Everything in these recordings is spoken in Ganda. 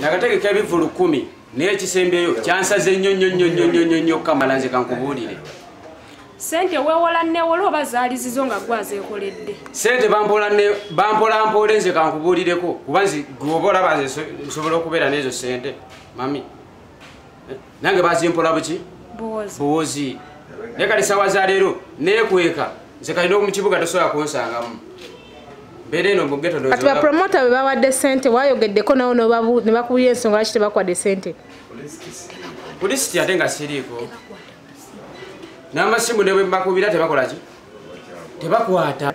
Nakategeka ebivvulu 10 naye ekisembyeyo kyansaze nnyo nnyo nnyo nnyo nnyo nnyo kamala nze kankubuulire. Sente weewola neewola oba zaali zizo nga gwazeekoledde? Sente bampola mpola nze kankubuulireko kuba nze gwe olaba nze nsobola okubeera n'ezo sente mami. Nange bazimpola buki? Buwozi. Naye kati ssaawa za leero neekweka nze kalina mu kibuga tosobola kunsangamu. Mbeera eno mu ghetto. Kati bapromota be bawadde ssente wayogeddeko nabo ne bakubuulira ensonga lwaki tebakuwadde ssente? Pulisiti ate nga siriiko. N'amasimu ne bwe mbakubira tebakola ki? Tebakwata.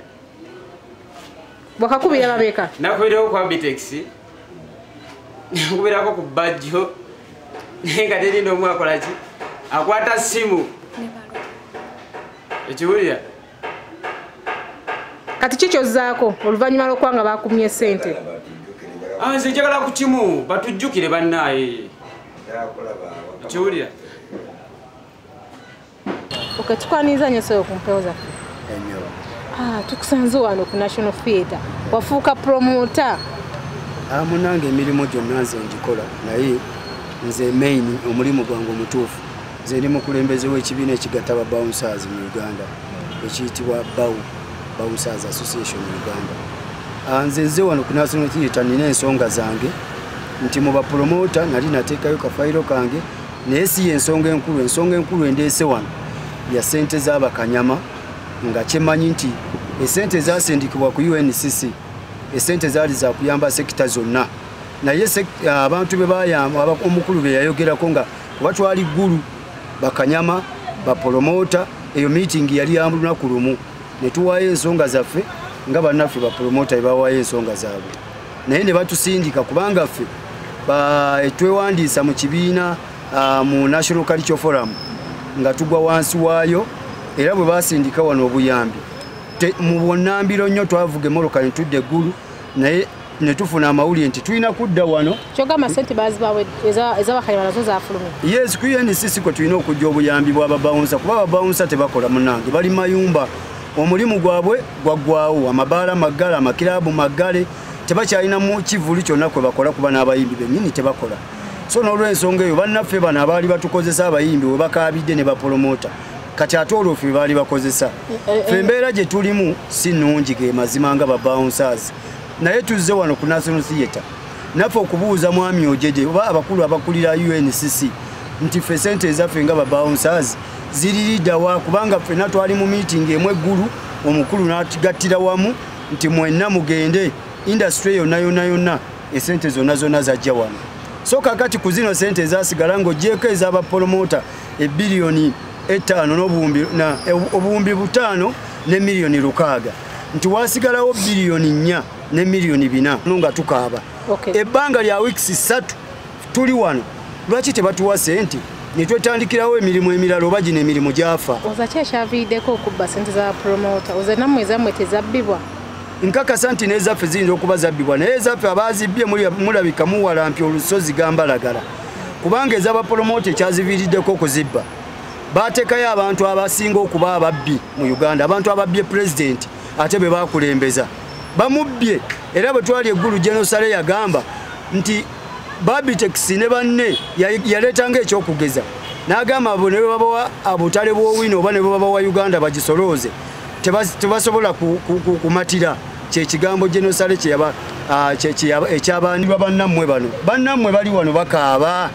Bakakubira babeeka? Nakubirako ku Abitex, nakubirako ku Bajjo, naye nga teri n'omu akola ki? Akwata ssimu. Ekiwulira? Kati ki ky'ozzaako oluvannyuma lw'okuba nga bakumye ssente? Nze njagala ku kimu batujjukire bannaaye. Ekiwulira? Okay, tukwaniriza nnyo ssebo ku mpewo zaffe. Tukusanze wano ku National Theatre. Wafuuka promoter. Munnange emirimu gyonna nze ngikola naye nze main omulimu gwange omutuufu. Nze ndi mukulembeze w'ekibiina ekigatta ba bouncers mu Uganda ekiyitibwa BAU, Bouncers Association Uganda. Nze nze wano ku National Theatre nina ensonga zange nti mu bapromota nali nateekayo kafayiro kange naye si y'ensonga enkulu. Ensonga enkulu endeese wano ya ssente z'abakanyama nga kyemanyi nti esente zasindikibwa ku UNCC, esente zaali za kuyamba sekita zonna naye abantu be bayamba omukulu be yayogerako nga kuba twali Ggulu bakanyama bapromota, eyo meeting yali ya lunaku lumu ne tuwaayo ensonga zaffe nga bannaffe bapromota be bawaayo ensonga zaabwe naye ne batusindika kubanga ffe twewandiisa mu kibiina mu National Cultural Forum nga tugwa wansi waayo era bwe basindika wano obuyambi mu bwonnambiro nnyo twavuga emmotoka ne tudda eggulu naye ne tufuna amawulire nti tulina kudda wano. Kyogamba ssente baazibawe ez'abakanyama nazo zaafulumye? Yes, ku UNCC kwe tulina okujja obuyambi bw'ababawunsa kuba ababawunsa tebakola munnange, bali mayumba, omulimu gwabwe gwaggwawo, amabaala maggale, amakiraabu maggale, tebakyalina mu kivvulu kyonna kwe bakola kuba n'abayimbi bennyini tebakola. So n'olw'ensonga eyo bannaffe bano abaali batukozesa abayimbi we bakaabidde ne bapromota kati ate olwo ffe baali bakozesa. Ffe embeera gye tulimu si nnungi ge mazima nga ba bouncers naye tuzze wano ku National Theatre naffe okubuuza mwami Ojeje oba abakulu abakulira UNCC nti ffe ssente ezaffe nga ba bouncers ziriridda wa kubanga ffenna twali mu meeting emu eggulu omukulu n'atugattira wamu nti mwenna mugende industry yonna yonna yonna esente zonna zonna zajja wano. So kakati ku zino sente ezasigala ng'oggyeeko ez'abapromota ebbiliyoni 5 n'obuwumbi 5 ne miliyoni 6 nti wasigalawo biliyoni 4 ne miliyoni 4 nga tukaaba. Ebbanga lya weeks 3 tuli wano, lwaki tebatuwa sente ne twetandikirawo emirimu emirala oba gino emirimu gyafa? Oza ki ekyaviiriddeko okubba sente za promota? Oza nammwe ezammwe tezabbibwa? Nkakasa nti n'ezaffe ziyinza okuba zabbibwa naye ezaffe abaazibbye mulabika muwalampya olusozi gambalagala kubanga ez'abapromota ekyaziviiriddeko okuzibba baateekayo abantu abasinga okuba ababbi mu Uganda, abantu ababbye pulezidenti ate be bakulembeza bamubbye. Era bwe twali eggulu General Saleh yagamba nti Babitex ne banne yaleetanga ekyokugeza n'agamba abo ne bwe babawa obutale bw'owino oba ne bwe babawa Uganda bagisolooze tebasobola kumatira. Kyekigambo General Saleh ekyabandiba bannammwe bano. Bannammwe bali wano bakaaba,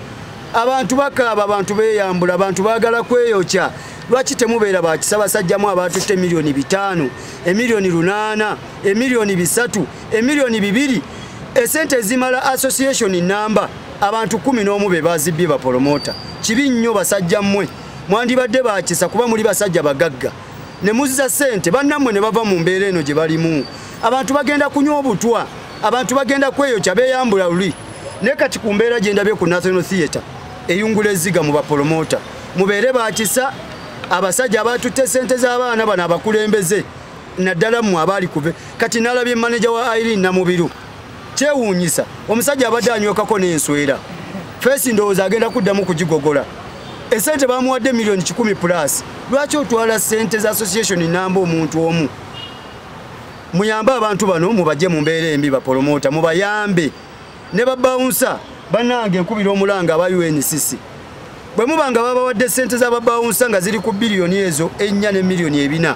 abantu bakaaba, abantu beeyambula, abantu baagala kweyokya. Lwaki temubeera bakisa basajjamu abatutte miliyoni 5, emiliyoni 8, emiliyoni 3, emiliyoni 2, esente ezimala association namba abantu 11 be bazibbye bapromota. Kibi nnyo basajja mmwe, mwandibadde bakisa kuba muli basajja bagagga ne muzza ssente bannammwe ne bava mu mbeera eno gye balimu. Abantu bagenda kunywa obutwa, abantu bagenda kweyokya beeyambula luli. Naye kati ku mbeera gye ndabye ku National Theatre eyungula ezziga mu bapromota, mubeere bakisa abasajja abatutte ssente z'abaana bano abakulembeze naddala mmwe abaali kuve. Kati nalabye maneja wa Irene Namubiru, kyewuunyisa omusajja abadde anywekako n'enswera feesi ndowooza agenda kuddamu kugigogola. Esente bamuwadde miliyoni 100 plus. Lwaki otwala ssente za association namba omuntu omu? Muyambe abantu bano mubajje mu mbeera embi bapromota, mubayambe. Ne babawunsa bannange nkubira omulanga aba UNCC. Bwe muba nga babawadde ssente z'ababawunsa nga ziri ku biliyoni ezo 4 ne miliyoni 4.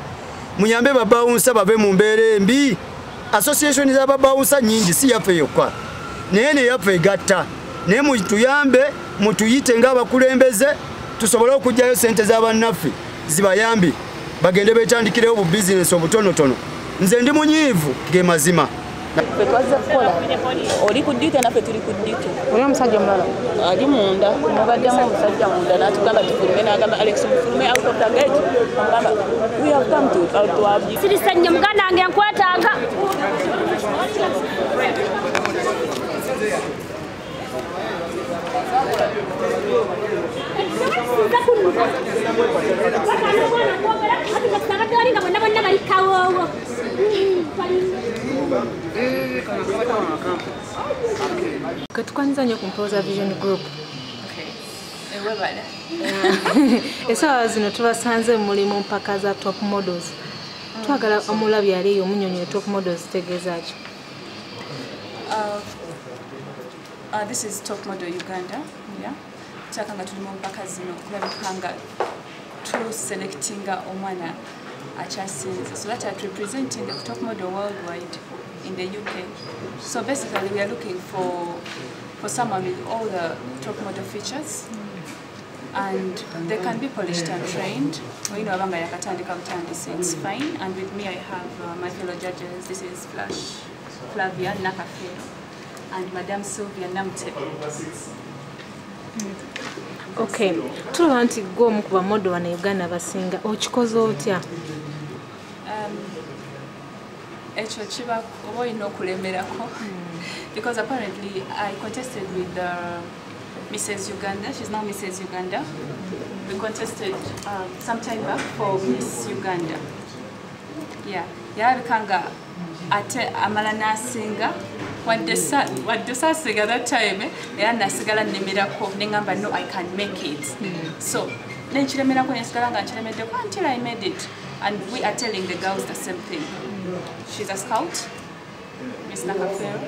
Muyambe babawunsa bave mu mbeera embi. Association z'ababawunsa nnyingi si yaffe yokka. Naye ne yaffe egatta. Naye mutuyambe mutuyite ng'abakulembeze tusobole okuggyayo ssente z'abannaffe zibayambe bagende beetandikirewo bu bizinesi obutonotono. Nze ndi munyiivu ge mazima. Ffe twazze kukola oli ku duty naffe tuli ku duty. Oli omusajja omulala ali munda, mubaddemu omusajja munda n'atugamba tufulume, n'agamba Alex mufulume out of the gate. Amugamba we have come to out to have. Sirisa nnyo muganda wange nkwetaaga. Tukwaniriza nnyo ku Mpoza Vision Group. Webale. Essaawa zino tubasanze muli mu mpaka za top models. Twagala omulabi ali eyo omunnyonnyole top models kitegeeza ki? This is Top Model Uganda. Yeah. Kyaka nga tuli mu mpaka zino okulabika nga tuselectinga omwana akyasinze. So that are representing the top model worldwide in the UK. So basically we are looking for someone with all the top model features, and they can be polished and trained. Abanga yakatandika butandisi, it's fine. And with me I have my fellow judges. This is Flash Flavia Nakafero and Madame Sylvia Namutebe. Okay, tulaba nti gwe omu ku bamodo wano e Uganda abasinga, okikoze otya? Ekyo kiba oba olina okulemerako because apparently I contested with Mrs. Uganda. She's now Mrs. Uganda. We contested some time back for Miss Uganda. Yeah, yalabika nga ate amala n'asinga wadde saasinga that time, era nasigala nnemerako ne ngamba no, I can make it. So nenkiremerako nesigala nga nkiremeddeko until I made it. And we are telling the girls the same thing. She's a scout, Miss Nakafero.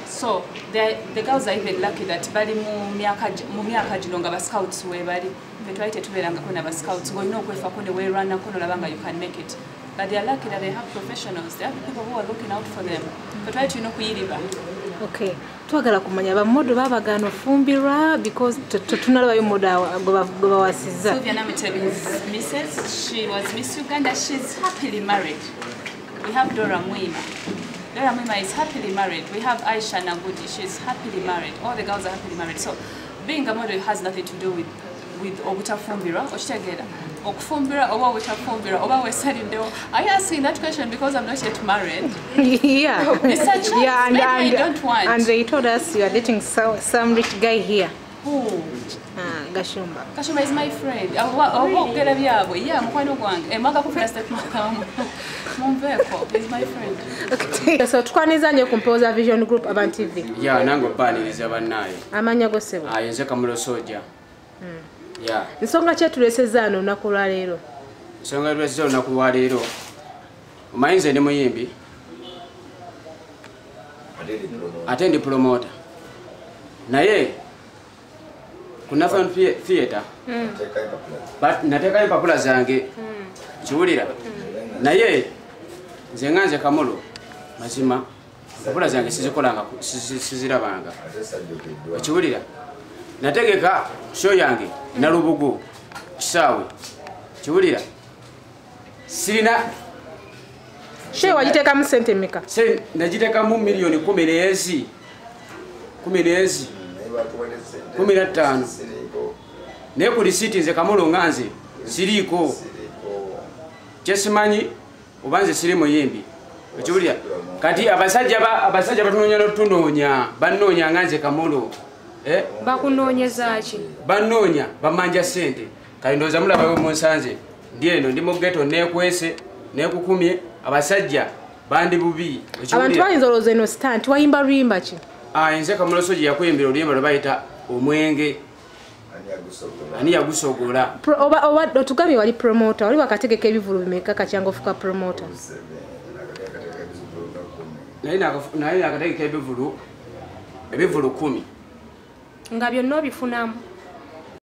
So the girls are even lucky that bali mu myaka gino nga ba scouts we bali. Ffe twali tetubeerangako na ba scouts, ng'olina okwefaako ne weerwanako n'olaba nga you can make it. But they are lucky that they have professionals, they have people who are looking out for them. Ffe twali tulina okuyiriba. Okay, twagala kumanya bamodo babagaana ofumbirwa because tetunalabayo modo gwe bawasizza. Sylvia Namutebe is Mrs. She was Miss Uganda. She's happily married. We have Dora Muima. Dora Muima is happily married. We have Aisha Nagudi. She's happily married. All the girls are happily married. So being a model has nothing to do with obutafumbirwa. Okitegeera? Okufumbirwa oba obutafumbirwa oba weesaliddewo. Are you asking that question because I'm not yet married? Yeah. It's a choice. Yeah, and, maybe I don't want. And they told us you are dating some rich guy here. Who? Gashumba. Gashumba is my friend. Okwogera byabwe. Yeah, mukwano gwange. Mwaga kufuna statement munveeko. Is my friend. Okay. So tukwaniriza nnyo ku Mpoza Vision Group Abantu TV. Yeah, nange obbaaniriza bannaaye. Amannya go ssebo? Nze Kamulo Soja. Yeah. Nsonga ki etuleesezza wano olunaku lwaleero? Nsonga etuleesezza olunaku lwaleero, omanyi nze ndi muyimbi ate ndi promoter. Naye ku National Theatre nateekayo empapula zange, kiwulira. Naye nze nga nze Kamulo, mazima empapula zange sizikolanga, sizirabanga, kiwulira. Nategeka show yange Nalubugu kisaawe, kiwulira. Sirina show wagiteekamu ssente mmeka? Nagiteekamu miliyoni 10 15. Naye ku risiiti nze Kamulo nga nze siriiko. Kyesimanyi oba nze siri muyimbi, okiwulira. Kati abasajja batunoonya n'otunoonya, bannoonya nga nze Kamulo. Bakunoonyeza ki? Bannoonya bamanja ssente. Kati ndowooza mulaba bwe munsanze ndi eno ndi mu ghetto neekwese neekukumye, abasajja bandi bubi. Abantu bayinza olowooza eno stunt, wayimba luyimba ki? Nze Kamulo Soja yakuyimbira oluyimba lwe bayita Omwenge. Ani yagusogola? Oba otugambye wali promoter, wali wakategeka ebivvulu bimeka kakyanga ofuuka promoter? Naye nakategeka ebivvulu Ebivulu 10. Nga byonna obifunamu?